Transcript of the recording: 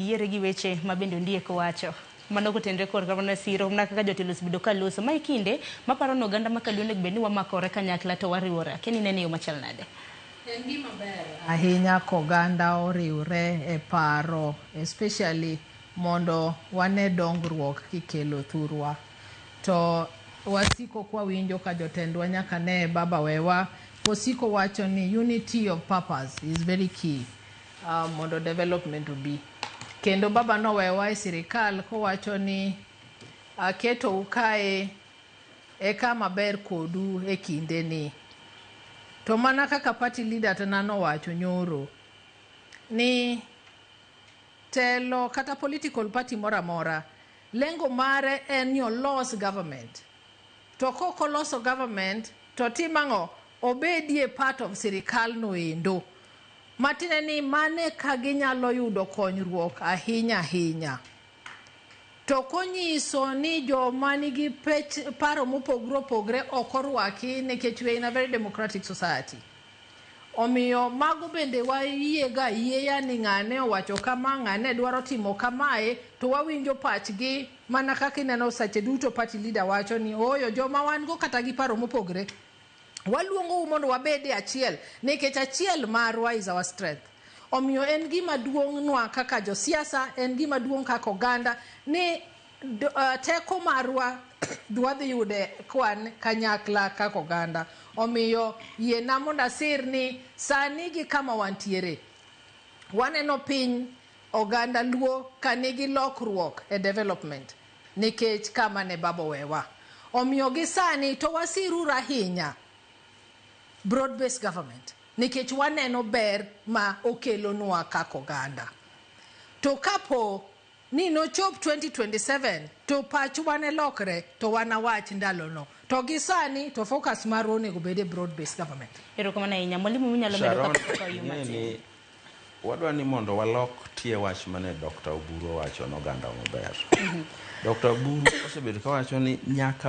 Yiere gi weche ma bende Ondiek wacho. Mano kotenre korka mana siro mana kaka jotelo osebedo ka loso. Ma e kinde maparo ni oganda ma kaluo onego bed ni wamakore kanyakla to wariwore. Akia ni inene e yo machal nade? En gima ber ahinya koganda oriwre e paro especially mondo wane dongruok kikelo thurwa. To wasiko kwawinjo ka jotendwa nyaka ne baba wewa osiko wacho ni unity of purpose is very key mondo development obi. Kendo baba nowewa e sirikal kowacho ni aketou kae e kama ber kodu e kindeni. To mana kaka party leader tena nowacho nyoro ni telo kata political party moro amora lengo mare en ni olos government. To kok oloso government to tim ang'o? Obedie part of sirikal no endo. Matiende ni mane ka ginyalo yudo konyruok ahinya ahinya. To konyiso ni joma nigi pech, paro mopogre opogre ok orwaki nikech we are in a very democratic society. Omiyo mago bende wayiega ayieya ni ng'ane owacho kama, ng'ane dwaro timo kamae, to wawinjo pachgi mana kaka ineno seche duto party leader wacho ni ooyo joma wan go kata gi paro mopogre waluongou mondo wabed e achiel nikech achiel marwa is our strength. Omiyo en gima duong' nwa kaka josiasa, en gima duong' kaka oganda ni teko marwa dwadhi yude kwan kanyakla kaka oganda. Omiyo yiena mondo asir ni sani gi kama wantiere, waneno piny oganda luo ka nigi lokruok e development nikech kama ne baba owewa. Omiyo gi sani to wasiruru ahinya broad based government nikech waneno ber ma okelonwa kaka oganda. To kapo ni nochop 2027 to pachwa ne lokre to wanawach ndalono. To gi sani to focus marwa onego bed e broad based government. Erokamano ahinya. Mwalimu minyalo medo Sharon, kapok wayu ing'e matin. ni wadwa ni mondo walok tie wach mane Dr. Oburu owacho noganda maber. Dr. Oburu osebedo kawacho ni nyaka